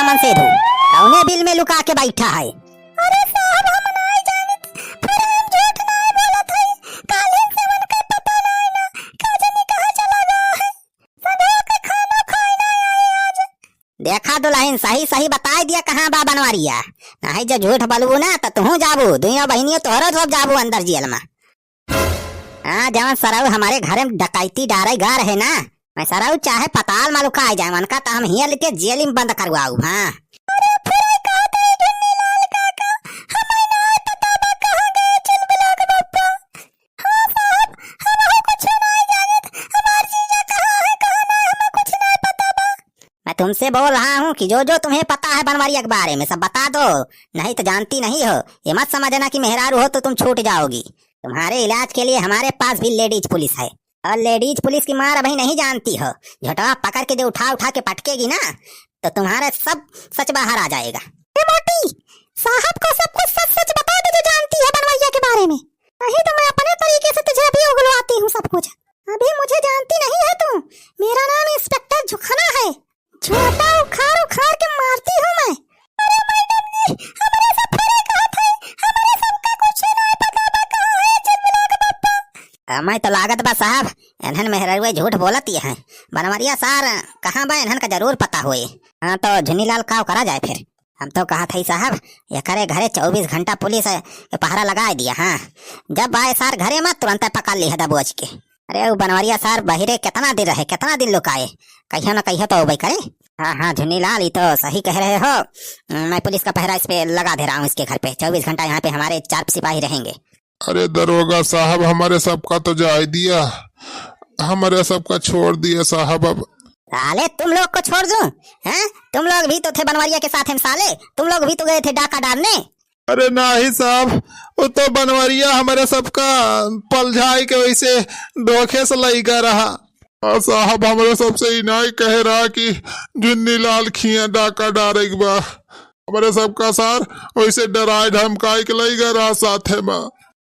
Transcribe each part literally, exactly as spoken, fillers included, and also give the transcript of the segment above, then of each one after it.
मन से धू, कौने बिल में लुका के बैठा है? अरे साहब, हम नाई जानित, फिर हम झूठ नाई बोलत हई, काल्हि से उनका पता नाई ना, का जानी कहाँ चला गया है। संझवा के खाना खाए नाई आए आज। देखा दुलहिन, सही सही बताई दिया कहाँ बा बनवरिया, नाहीं जो झूठ बोलबू ना त तुहूँ जाबू, दुइयों बहिनियों तोहरो सब जाबू अंदर जेल मा। हाँ, जवन सरऊ हमरे घरे में डकैती डारे गा रहे ना, मैं सरऊ चाहे पताल मा लुकाए जाए, उनका त हम हियाँ लेके जेल में बंद करवाऊ, हाँ। अरे फिर कहते हैं झुन्नी लाल काका, हमें ना पता बा कहाँ गए चुलबुला के बप्पा। हाँ साहब, हम कुछ नहीं जानित, हमार जीजा कहाँ है, कहाँ ना, हमें कुछ नहीं पता बा। मैं तुमसे बोल रहा हूँ कि जो जो तुम्हें पता है बनवरिया के बारे में सब बता दो, नहीं तो जानती नहीं हो। ये मत समझना कि मेहरारू हो तो तुम छूट जाओगी। तुम्हारे इलाज के लिए हमारे पास भी लेडीज पुलिस है, और लेडीज पुलिस की मार अभी नहीं जानती हो। झोटवा पकड़ के जो उठा उठा के पटकेगी ना, तो तुम्हारे सब सच बाहर आ जाएगा। ए मोटी, साहब को सब कुछ सच सच बता दे जो जानती है बनवरिया के बारे में, नहीं तो मैं अपने तरीके से तुझे अभी उगलवाती हूँ सब कुछ। अभी मुझे जानती नहीं है तू, मेरा नाम इंस्पेक्टर झुखना है। झोटा उखाड़ उखाड़ के मारती हूँ मैं। अरे मैडम जी, हमरे सब फरे कहत है, हमरे सबका कुछ नहीं पता बा, कहाँ है चुलबुला के बप्पा। हमें तो लागत बा साहब, इन्हन मेहररुए झूठ बोलत ही हैं। बनवरिया सार कहाँ बा, इन्हन का जरूर पता होए। हाँ तो झुन्नीलाल, का करा जाए फिर? हम तो कहत हई साहब, एकरे घरे चउबीस घंटा पुलिस है, ये पहरा लगाए दिया। हाँ, जब आए सार घरे मा, तुरंत पकड़ लिहे दबोच के। अरे उ बनवरिया सार बहिरे कितना दिन रहे, कितना दिन लुकाए, कहियो न कहियो तो अउबे करे। हाँ हाँ झुन्नीलाल, ये तो सही कह रहे हो, मैं पुलिस का पहरा इस पे लगा दे रहा हूँ, इसके घर पे चउबीस घंटा यहाँ पे हमारे चार सिपाही रहेंगे। अरे दरोगा साहब, हमरे सबका तो जाए दिया, हमरे सबका छोड़ दिया साहब। अब साले तुम लोग को छोड़ दूं? हैं? तुम लोग भी तो थे बनवरिया के साथ में साले, तुम लोग भी तो गए थे डाका डारने। अरे नाही साहब, वो तो बनवरिया हमरे सबका पलझाई के वैसे धोखे से लइगा रहा। हाँ साहब, हमरे सबसे ई नाही कहे रहा कि झुन्नीलाल खिया डाका डारे के बा। हमरे सबका सार वैसे डराए धमकाए के लइगा रहा साथे मा।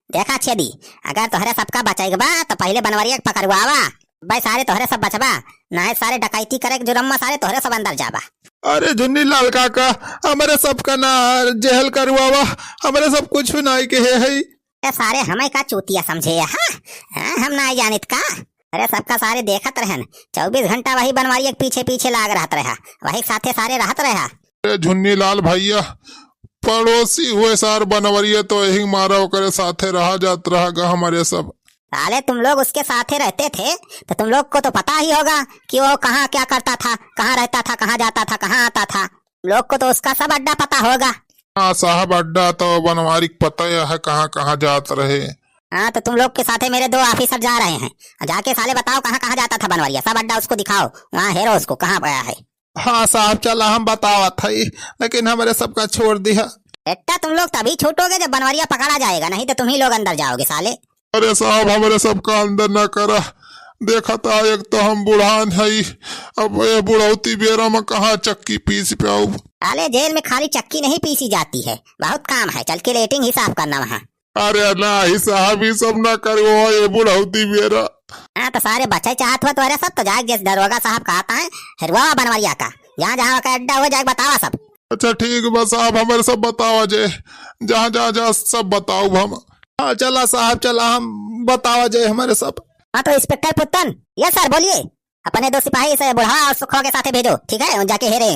देखा छेदी, अगर तोहरे सबका बचाई के बा, तो पहिले बनवरिया के पकड़वावा। बे सारे तोहरे सब बचबा, नाहीं सारे डकैती करे के जुर्म मा सारे तोहरे सब अंदर जाबा। अरे झुन्नीलाल काका, हमरे सबका ना जेहल करवावा, हमरे सब कुछ नाहीं कहे हई। ए सारे हमें का चूतिया समझे है, हाँ? हाँ, हम नाहीं जानित का? अरे सबका सारे देखत रहन, चउबीस घंटा वही बनवरिया के पीछे पीछे लाग रहत रहा, वही के साथे सारे रहत रहा। अरे झुन्नीलाल भइया, पड़ोसी हुए सार बनवरिया तो यही मारा ओकरे साथे रहा जात रहा गा हमरे सब। साले तुम लोग उसके साथे रहते थे तो तुम लोग को तो पता ही होगा कि वो कहाँ क्या करता था, कहाँ रहता था, कहाँ जाता था, कहाँ आता था। तुम लोग को तो उसका सब अड्डा पता होगा। हाँ साहब, अड्डा तो बनवारी के पता ही है कहाँ कहाँ जात रहे। हाँ तो तुम लोग के साथे मेरे दो officer जा रहे हैं, जाके साले बताओ कहाँ कहाँ जाता था बनवरिया, सब अड्डा उसको दिखाओ, वहाँ हेरो उसको कहाँ गया है। हाँ साहब, चला हम बतावत हई, लेकिन हमरे सबका छोड़ दिहा। बेटा तुम लोग तभी छूटोगे जब बनवरिया पकड़ा जाएगा, नहीं तो तुम ही लोग अंदर जाओगे साले। अरे साहब, हमरे सबका अंदर ना करा। देखा था, एक तो हम बुढ़ान हई, अब ये बुढ़ौती बेरा में कहाँ चक्की पीस पाऊब। साले जेल में खाली चक्की नहीं पीसी जाती है, बहुत काम है, चल के लेटरिन ही साफ करना वहाँ। अरे नाही साहब, ई सब ना करो, ये बुढ़ौती बेरा। हाँ, तो सारे बचे चाहत हुआ तोहरे सब, तो जाके जैसे दरोगा साहब कहता है, हेरवा बनवरिया का, जहाँ जहाँ का अड्डा हो जाके बतावा सब। अच्छा ठीक बा साहब, हमरे सब बतावा जे, जहाँ जहाँ जहाँ सब बताउब हम। हाँ चला साहब, चला हम बतावा जे हमरे सब। हाँ तो इंस्पेक्टर पुत्तन, यस सर बोलिए, अपने दो सिपाही से बुढ़वा और सुखवा के साथे भेजो, ठीक है, जाके हेरे।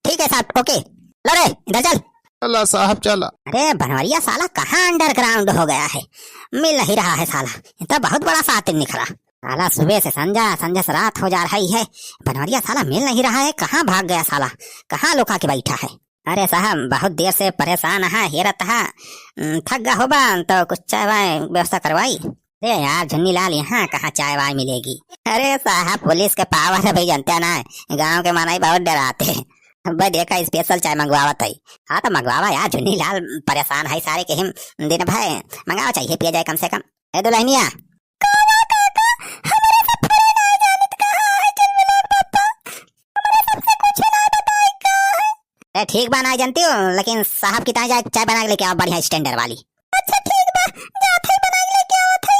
ठीक है साहब, ओके। लो रे, इधर चल। चला साहब, चला। अरे बनवरिया साला कहाँ underground हो गया है, मिल नहीं रहा है साला। ये तो बहुत बड़ा शातिर निकला। साला सुबह से संझा, संझा से रात हो जा रही है, बनवरिया साला मिल नहीं रहा है। कहाँ भाग गया साला, कहाँ लुका के बैठा है? अरे साहब, बहुत देर से परेशान है, हेरत है, उम, थक गया होबा तो कुछ चाय वाय व्यवस्था करवाई। अरे यार झुन्नीलाल, यहाँ कहाँ चाय वाय मिलेगी? अरे साहब, पुलिस के power है भाई, जानते हैं ना, गाँव के मनई बहुत डराते हैं। भाई देखा, special चाय मंगवावत है। हाँ तो मंगवावा यार, झुन्नीलाल परेशान है सारे के हिम दिन भर मंगावा, चाहिए पिया जाए कम से कम। ए दुल्हनिया। ए ठीक बा, ना जानती हूँ, लेकिन साहब की ताई जाए चाय बना के लेके आओ, बढ़िया standard वाली। अच्छा ठीक बा, जात है बना के लेके आवत है।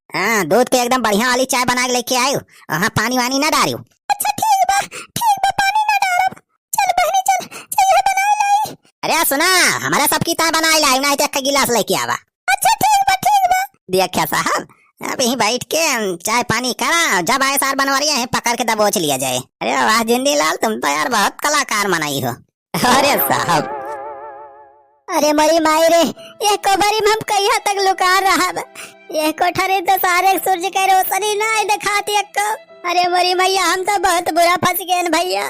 हाँ, दूध के एकदम बढ़िया वाली चाय बना के लेके आयु, वहाँ पानी वानी ना डारियो। अच्छा ठीक बा, ठीक बा, पानी ना डारब। चल बहनी चल, चल ए सुना, हमरे सब की ताय बनाई लाई, नाहीं तो एक गिलास लेके आवा। अच्छा ठीक बा, ठीक बा। देखा साहब, अब यहीं बैठ के चाय पानी करा, जब आए सार बनवरिया, यहीं पकड़ के दबोच लिया जाए। अरे वाह झुन्नी लाल, तुम तो यार बहुत कलाकार मनई हो। अरे साहब। अरे मोरी माई रे, ये कोबरी में हम कहिया तक लुका रहब? ये कोठरी तो सारे सूरज के रोशनी नाहीं देखात एक्को। अरे मोरी मैया, हम तो बहुत बुरा फंस गए भैया।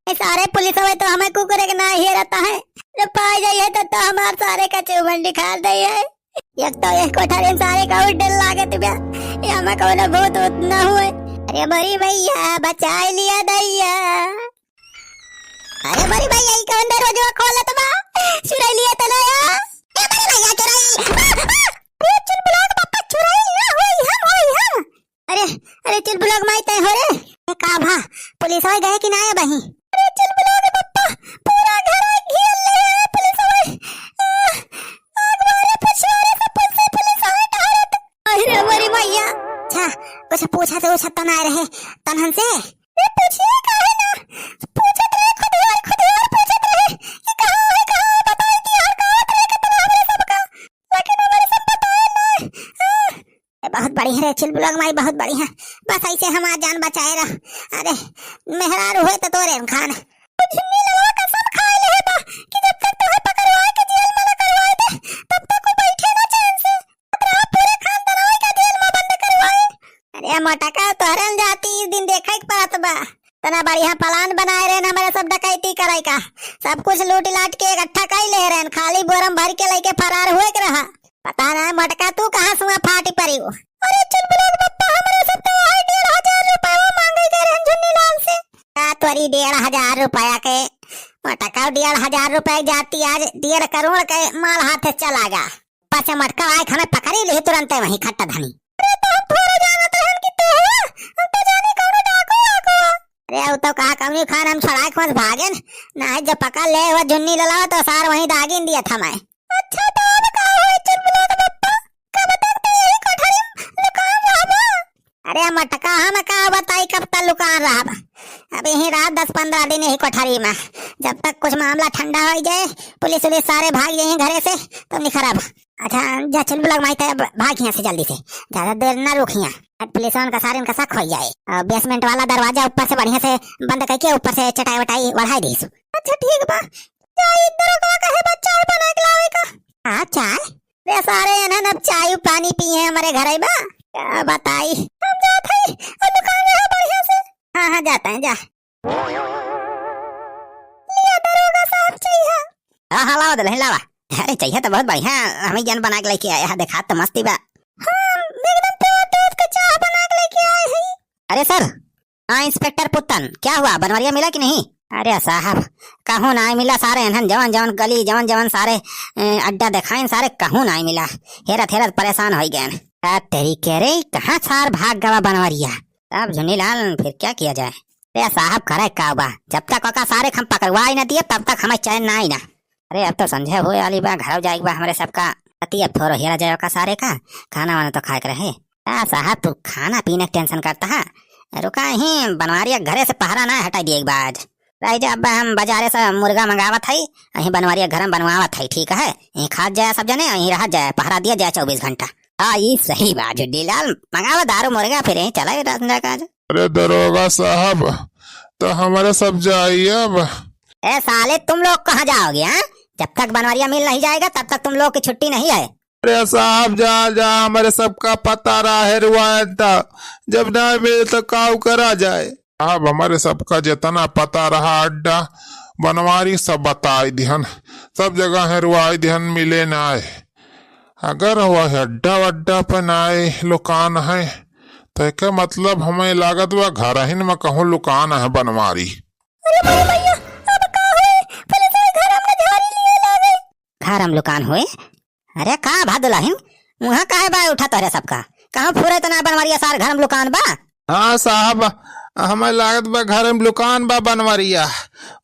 ये सारे पुलिस वाले तो हमें कुकुर के ना हेरत है, जब पाए जाइए तो, तो हमार सारे का चौबंदी खाल दे है। एक तो ये कोठरी में सारे का और डर लागत बा, ये हमें कौनो भूत वूत ना हुए। अरे मोरी मैया, बचाए लिया दैया। अरे बड़ी भैया, ई कौन दरवाजा खोलत बा? चुरैलिया त ना या? ए बड़ी भैया, चुरैल। आ, आ! ए चुलबुलाग बप्पा, चुरैल ना होई हम, होई हम। अरे, अरे चुलबुलाग माई तय हो रे। ए का भा, पुलिस वाले गए कि ना आए बही? अरे चुलबुलाग बप्पा, पूरा घर घेर ले है पुलिस वाले। आ, आग वाले, पिछवाड़े से पुलिस, पुलिस वाले टहरत। अरे मोरी मैया। अच्छा, कुछ पूछा तो उछा त ना रहे तनहन से? ए, पूछिए काहे ना? पूछत रहे, खुद ही और, खुद ही और पूछत रहे कि कहाँ है, कहाँ है, बताई कि और कहाँ रहे, कितना हमरे सबका, लेकिन हमरे सब बताए ना। हाँ। ए, बहुत बढ़िया रे चुलबुलाग माई, बहुत बढ़िया। बस ऐसे हमार जान बचाए रह। अरे, मेहरारू होए तो तोरे खान। झिल्ली लगा कसम खाए ले बा कि जब तक तोहे पकड़वाए के जेल में न करवाए दे, तब तक वो बैठे ना चैन से। अब रहा पूरे खानदानवा के जेल में बंद करवाए। अरे मोटका, तोहरे जाति इस दिन देखे के पड़त बा। तना बढ़िया plan बनाए रहन हमरे सब डकैती करे का, सब कुछ लूट लाट के इकट्ठा कर ले रहन, खाली बोरम भर के लेके फरार हुए के रहा। पता ना मोटका तू कहाँ सुआ फाटी परी हो। अरे चुलबुलाग बप्पा, हमरे सब तो वही डेढ़ हजार रुपया मांगे गए रहन झुन्नी लाल से। का तोरी डेढ़ हजार रुपया के मोटका, डेढ़ हजार रुपया जाती आज डेढ़ करोड़ के माल हाथ से चला गा। पाछे मटका आए खाने पकड़ी ले तुरंते वहीं खट्टा धनी। अरे तो हम थोड़ा जानत रहन कि तू हो, हम तो जानी कौनो डाकू वाकू हो। अरे वो तो कहा कमनी खान हम छड़ाए खोज भागेन, ना है जब पकड़ ले वो झुन्नी ललावा तो सार वहीं दागिन दिया था मैं। अच्छा तो अब का होई चुलबुलाग बप्पा, कब तक तू यही कोठरी में लुकान रहबा? अरे मटका, हम का बताई कब तक लुकान रहब। अब यही रहा दस पन्द्रह दिन यही कोठरी में, जब तक कुछ मामला ठंडा हो जाए, पुलिस उलिस सारे भाग जाए घरे से, तब निखरब। अच्छा, जा चुलबुलाग माई, तब भाग यहाँ से जल्दी से, ज्यादा देर ना रुक यहाँ। अब पुलिस वालन का सारे इनका शक हो जाए। और basement वाला दरवाजा ऊपर से बढ़िया से बंद करके ऊपर से चटाई वटाई बढ़ाई दीस। अच्छा ठीक बा, जाई दरोगा कहे बा चाय बना के लावे का। हाँ चाय? रे सारे इन्हन अब चाय पानी पिए हैं हमरे घरे बा। का बताई? हम जात हई, और दुकान रहे बढ़िया से। हाँ, हाँ, जाते हैं, जा। लिया दरोगा साहब चाहिए। हाँ, हाँ, लावा दुल्हन, लावा। अरे, चाहिए तो बहुत बढ़िया, हमें जन बना के लेके आया है, देखा तो मस्ती बा। हाँ, एकदम pure दूध का चाह बना के लेके आए हैं। अरे सर, हाँ, इंस्पेक्टर पुत्तन, क्या हुआ? बनवरिया मिला कि नहीं? अरे साहब, कहूँ नाहीं मिला सारे, इन्हन जवन जवन गली, जवन जवन सारे, ए, अड्डा देखाइन सारे, कहूँ नाहीं मिला। हेरत हेरत परेशान होइ गए। आ, तेरी कह रे, कहाँ सार भाग गवा बनवरिया? अब झुन्नी लाल, फिर क्या किया जाए? अरे साहब, करे का बा? जब तक ओका सारे हम पकड़वाई न दिए, तब तक हमें चैन नाहीं ना। अरे, अब तो संझा होए वाली बा, घर जाए के बा हमरे सबका। अति अब थोड़ा हेरा जाए का सारे का, खाना वाना तो खाए के रहे। आ साहब, तू खाना पीने के tension करता है, रुका यहीं बनवारी के घरे से पहरा ना हटाई दिए एक बार। रह जा, अब हम बाजारे से मुर्गा मंगावत हई, यहीं बनवारी के घर में बनवावत हई, ठीक है? यहीं खात जाए सब जने, यहीं रहत जाए, पहरा दिया जाए चउबीस घंटा। हाँ, ई सही बा, झुन्नी लाल, मंगावा दारू मुर्गा, फिर यहीं चला रात का। अरे दरोगा साहब, तो हमारे सब जाइए अब। ए साले, तुम लोग कहाँ जाओगे, हैं? जब तक बनवरिया मिल नहीं जाएगा, तब तक तुम लोग की छुट्टी नहीं है। अरे साहब, जा, जा, हमारे सबका पता रहा है रुआयन था, जब ना मिले तो काऊ करा जाए। साहब, हमारे सबका जितना पता रहा अड्डा बनवारी सब बताई दिहन, सब जगह है रुआई दिहन, मिले ना है। अगर वह अड्डा वड्डा पे ना आए लुकान है, तो एके मतलब हमें लागत बा घरहिन में कहूँ लुकान है बनवारी। अरे मोरे भैया, अब का होई? पुलिस वाले घर में झाड़ी लिए लागे। घर में लुकान होए? अरे का भा दुलहिन, मुँहा काहे बा उठा तोहरे सबका? कहूँ फुरे तो ना बनवरिया सार घर में लुकान बा? हाँ साहब, हमें लागत बा घर में लुकान बा बनवरिया।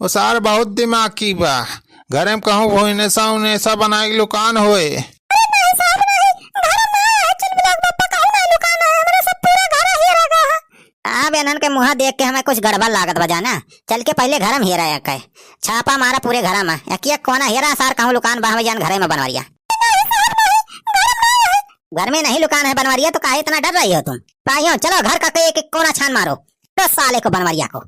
वो सार बहुत दिमागी बा। घर में कहूँ भोइनेसा उनेसा बनाए के लुकान होए। अरे नहीं साहब नहीं, घर में ना है, चुलबुलाग बप्पा कहूँ ना लुकान है, हमरे सब पूरा घर ही रह गया है। अब इन्हन के मुँह देख के हमें कुछ गड़बड़ लागत बा जाना। चल के पहिले घर में हेरा एक है। छापा मारा पूरे घर में। एक एक कोना हेरा सार कहूँ लुकान बा हमें जान घरे में बनवरिया। घर में नहीं लुकान है बनवरिया तो काहे इतना डर रही हो तुम? पाइयो चलो घर का एक एक कोना छान मारो। तो साले को बनवरिया को।